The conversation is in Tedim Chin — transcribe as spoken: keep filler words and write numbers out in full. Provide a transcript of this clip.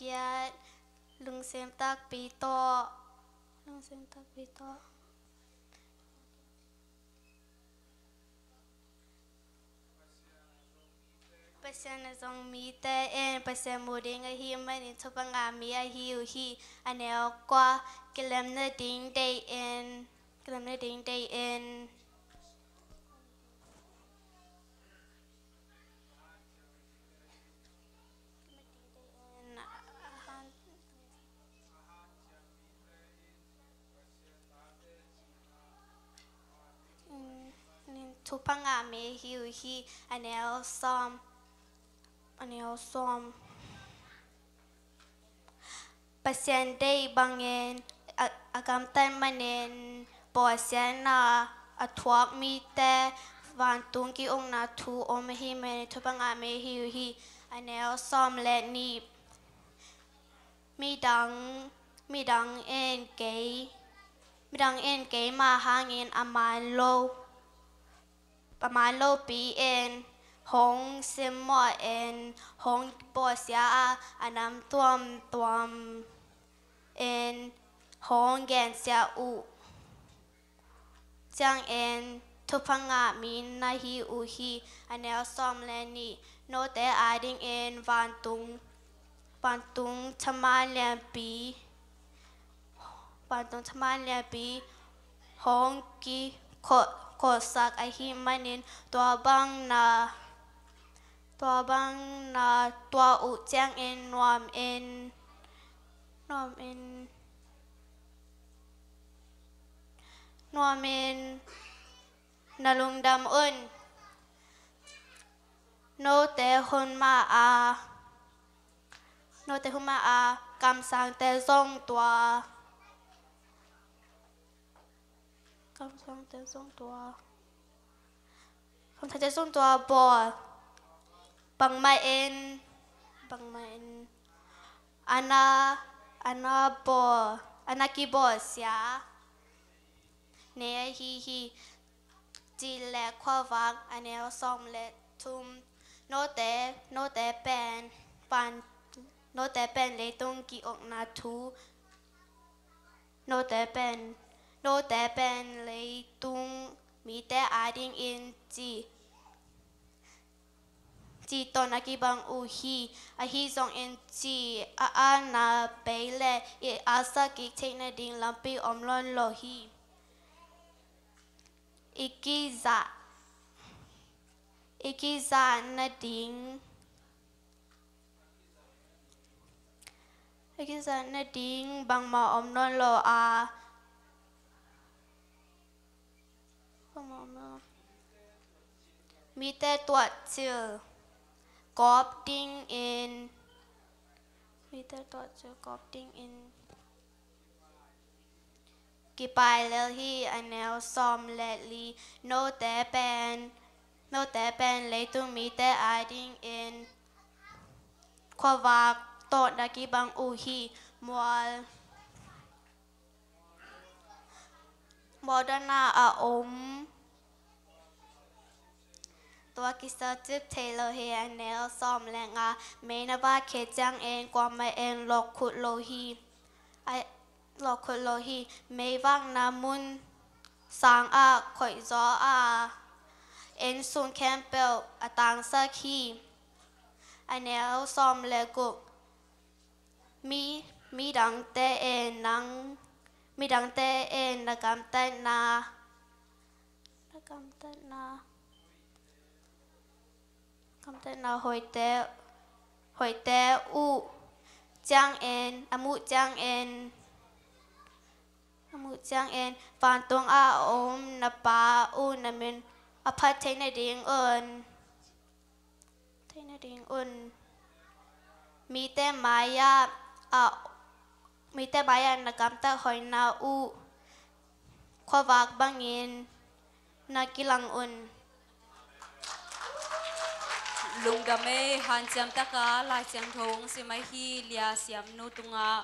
Piat, lungsim takpi tawh. Lungsim takpi tawh. Pasian a zong mite in Pasian mu ding ahih manin thupha ngah mi ahi uh hi. A neu kua, kilem nading deih in, kilem nading deih in. Thupha ngah mi hi uh hi. A neu sawm. A neu sawm. Pasian deih bangin a, a gamtat manin bawlsiatna a thuak mite vantung ki-ukna thu om ahih manin thupha ngah mi hi uh hi. A neu sawm le nih. Midang, midang in kei, midang in keima hangin a man lo, a man lopi in hong simmawh in, hong bawlsia a, a nam tuamtuam in hong gensia uh ciangin thupha ngah mi na hi uh hi. A neu sawm le nih. Note adingin vantung, vantung thaman lianpi, vantung thaman lianpi hong kikhawh, khawhsak ahih manin tua bang na, tua bang na tuah uh ciangin nuamin, nuamin, nuamin na lungdam un. Note hun ma a, note hun ma a kamsangte zong tua, kamsangte zong tua, kamsangte zong tua bawl. Bangmah in, bangmah in a na, a na bawl, a na kibawlsia nei ahi hi. Cih le khuavak. A neu sawm le thum. Note, note pen, pan, note pen leitung ki-ukna thu. Note pen, note pen leitung mite adingin ci, ci tawh na kibang uh hi. Ahi zongin ci a, a na bei le i asak kik theih nading lampi om nawn lo hi. I kizah, i kizah nading, i kizah nading bangmah om nawn lo a, bangmah om nawn lo. Mite tuahcil kawp dingin, mite tuahcil kawp dingin kipai lel hi. A neu sawm le li. Note pen, note pen leitung mite adingin khuavak tawh na kibang uh hi. Mual, mual dana a om. Tua kisacip thei lo hi. A neu sawm le nga. Mei na vak khit ciangin kuamah in lawhkhut lo hi. A, lawhkhut lo hi. Mei vakna mun sang ah khoih zaw a, inn sung khempeuh a tangsak hi. A neu sawm le guk. Mi, midangte in nang, midangte in na gamtatna, na gamtatna, gamtatna hoihte, hoihte uh ciangin, a muh ciangin, a muh ciangin vantung a om na Pa uh na min a phat theih nadingun, theih nadingun mite mai-ah, a, mite mai-ah na gamtat hoihna uh khuavak bangin na kilang un. Lungdam ei. Hanciam taka Lai Siangtho hong sim ahi Lia Siamnu tungah